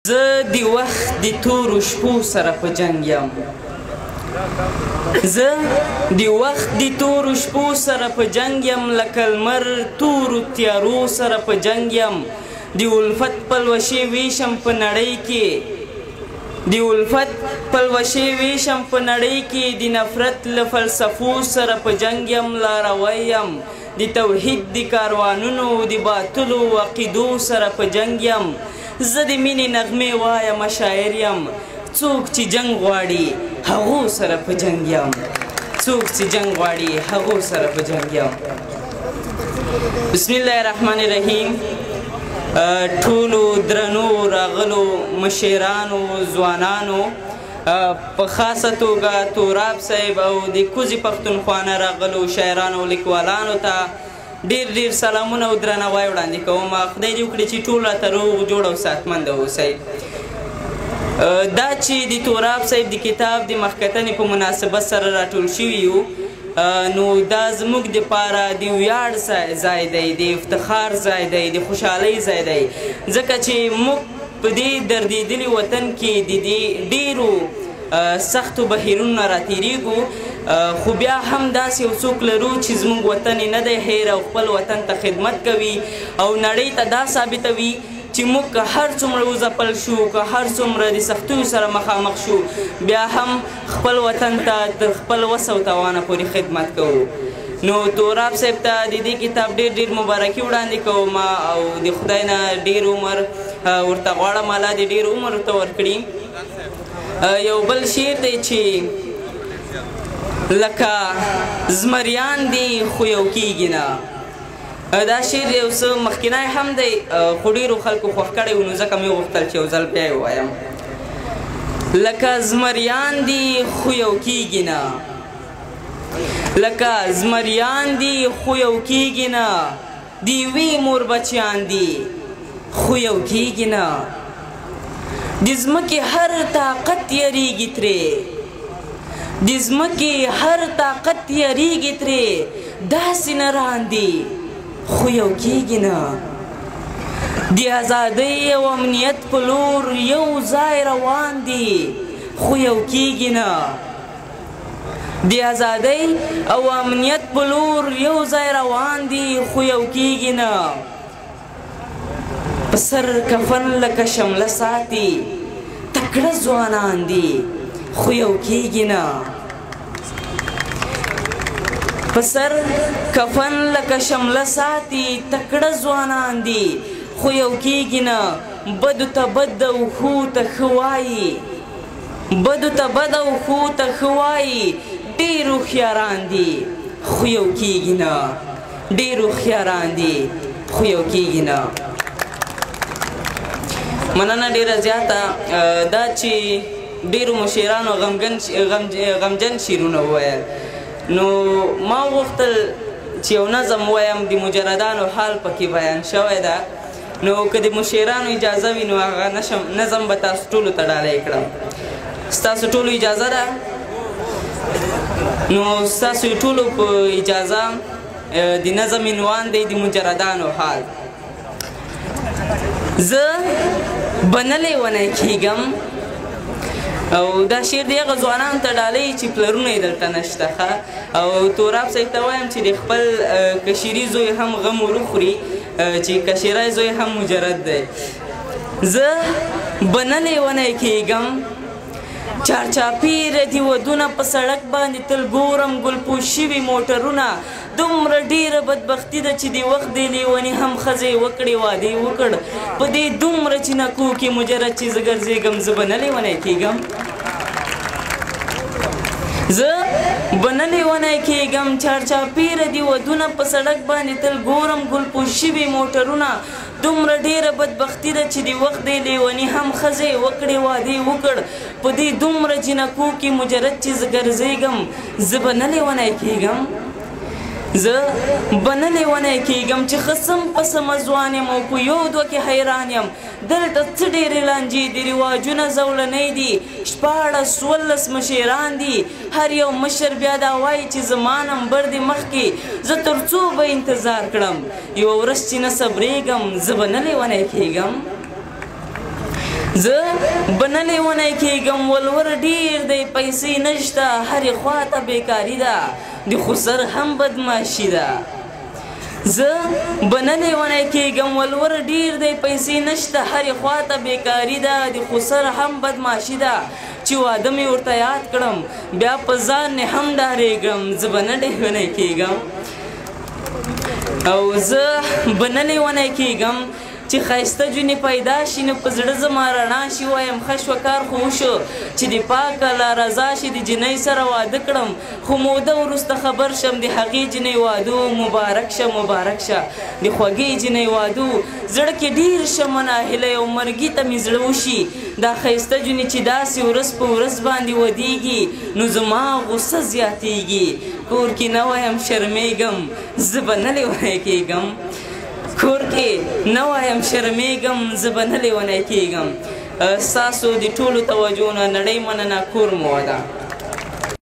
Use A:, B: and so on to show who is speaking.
A: زه د وخت د تورو شپو سره په جنګ یم، زه د وخت د تورو شپو سره په جنګ یم، لکه لمر تورو تیارو سره په جنګ یم. د الفت پلوشې ویشم په نړۍ کې، د الفت پلوشې ویشم په نړۍ کې، د نفرت له فلسفو سره په جنګ یم. لاروی یم د توحید د کاروانونو، د باطلو عقیدو سره په جنګ یم. زه د مینې نغمې وایم، شاعر یم، څوک چې جنګ غواړي هغو سره په جنګ یم، څوک چې جنګ غواړي هغو سره په جنګ یم. بسم الله الرحمن الرحیم. ټولو درنو راغلو مشرانو، ځوانانو، په خاصه توګه توراب صاحب او د کوزې پښتونخوا نه راغلو شاعرانو او لیکوالانو ته ډېر ډېر سلامونه او درناوی وړاندې کوم. خدای دې وکړي چې ټول راته روغ جوړ او صحتمند اوسئ. دا چې د توراب صاحب د کتاب د مخکتنې په مناسبت سره راټول شوي یو، نو دا زموږ دپاره د ویاړ ځای دی، د افتخار ځای دی، د خوشحالۍ ځای دی، ځکه چې موږ په دې دردېدلي وطن کې د دې ډېرو سختو بهیرونو نه راتېرېږو، خو بیا هم داسې یو څوک لرو چې زموږ وطن یې نه دی هېر او خپل وطن ته خدمت کوي او نړۍ ته دا ثابتوي چې موږ که هر څومره وځپل شو، که هر څومره د سختیو سره مخامخ شو، بیا هم خپل وطن ته تر خپل وس او توانه پورې خدمت کوو. نو توراب صاحب ته د دې کتاب ډېر ډېر مبارکي وړاندې کوم او د خدای نه ډېر عمر ورته غواړم، الله دې ډېر عمر ورته ورکړي. یو بل شعر دی چې لکه زمریان دي خو یو کېږي نه. دا شعر یو څه مخکینی هم دی، خو ډېرو خلکو خوښ کړی و، نو ځکه مې وغوښتل چې یو ځل بیا یې ووایم. لکه زمریان دي خو یو کېږي نه، لکه زمریان دي خو یو کېږي نه، د یوې مور بچیان دي خو یو کېږي نه، د ځمکې هر طاقت یریږي ترې، د ځمکې هر طاقت یریږي ترې، داسې نران دي خو یو کېږي نه، د ازادۍ او امنیت په لور یو ځای روان دي خو یو کېږي نه، د ازادۍ او امنیت په لور یو ځای روان دي خو یو کېږي نه، په سر کفن لکه شمله ساتي تکړه ځوانان دي خو یو کېږي نه، په سر کفن لکه شمله ساتي تکړه ځوانان دي خو یو کېږي نه، بدو ته بد او ښو ته ښه وایي، بدو ته بد او ښو ته ښه وایي، ډېر هوښیاران دي خو یو کېږي نه، ډېر هوښیاران دي خو یو کېږي نه. مننه ډېره زیاته. دا چې ډېرو مشرانو غمجن شعرونه وویل، نو ما وغوښتل چې یو نظم ووایم، د مجردانو حال پکې بیان شوی ده، نو که د مشرانو اجازه وي نو هغه نظم به تاسو ټولو ته ډالۍ کړم. ستاسو ټولو اجازه ده؟ نو ستاسو ټولو په اجازه د نظم عنوان دی د مجردانو حال. زه به نه لیونی کېږم، او دا شعر دی هغه ځوانانو ته ډالۍ چې پلرونه یې دلته نشته. ښه، او توراب صاحب ته وایم چې د خپل کشري زوی هم غم وروخوري، چې کشری زوی هم مجرد دی. زه به نه لیونی کېږم، چارچاپېره دي ودونه په سړک باندې تل ګورم، ګلپوش شوي موټرونه، دومره ډېره بدبختي ده چې د وخت دې لیوني هم ښځې وکړې وادې وکړ، په دې دومره چینکو کې مجرد چې زه ګرځېږم، زه به نه لیونی کېږم، زه به نه لیونی کېږم. چارچاپېره دي ودونه په سړک باندې تل ګورم، ګلپوش شوي موټرونه، دومره ډېره بدبختي ده چې د وخت دې لیوني هم ښځې وکړې وادې وکړ، په دې دومره جینکو کې مجرد چې زه ګرځېږم، زه به نه لیونی کېږم، زه به نه لیونی کېږم. چې ښه سم په سمه ځوان یم او په یو دوه کې حیران یم، دلته څه ډېرې لانجې دي، رواجونه زولنۍ دي، 16 17 مشران دي، هر یو مشر بیا دا وایي چې زما نمبر دې مخکې، زه تر څو به انتظار کړم، یوه ورځ چې نه صبرېږم، زه به نه لیونی کېږم. زه به نه لیونی کېږم، ولور ډېر دی، پیسې نشته، هرې خوا ته بیکاري ده، د خسر هم بدماشي ده. زه به نه لیونی کېږم، ولور ډېر دی، پیسې نشته، هرې خوا ته بیکاري ده، د خسر هم بدماشي ده. چې واده مې ورته یاد کړم، بیا په ځان نه هم ډارېږم. زه به نه لیونی کېږم، او زه به نه لیونی کېږم. چې ښایسته جونې پیدا شي نو په زړه زما رڼا شي، وایم ښه شوه کار خو وشو چې د پاکه لا رضا شي، د جینۍ سره واده کړم. خو موده وروسته خبر شم د هغې جینۍ واده، مبارک شه مبارک شه د خوږې جینۍ واده. زړه کې ډېر شم ناهیلی او مرګي ته مې زړه وشي. دا ښایسته جونې چې داسې ورځ په ورځ باندې ودیږي نو زما غوسه زیاتیږي. کور کې نه وایم شرمېږم، زه به نه لیونی کېږم. کور کې نه وایم شرمېږم، زه به نه لیونی کېږم. ستاسو د ټولو توجه نه نړۍ مننه. کور مو ودان.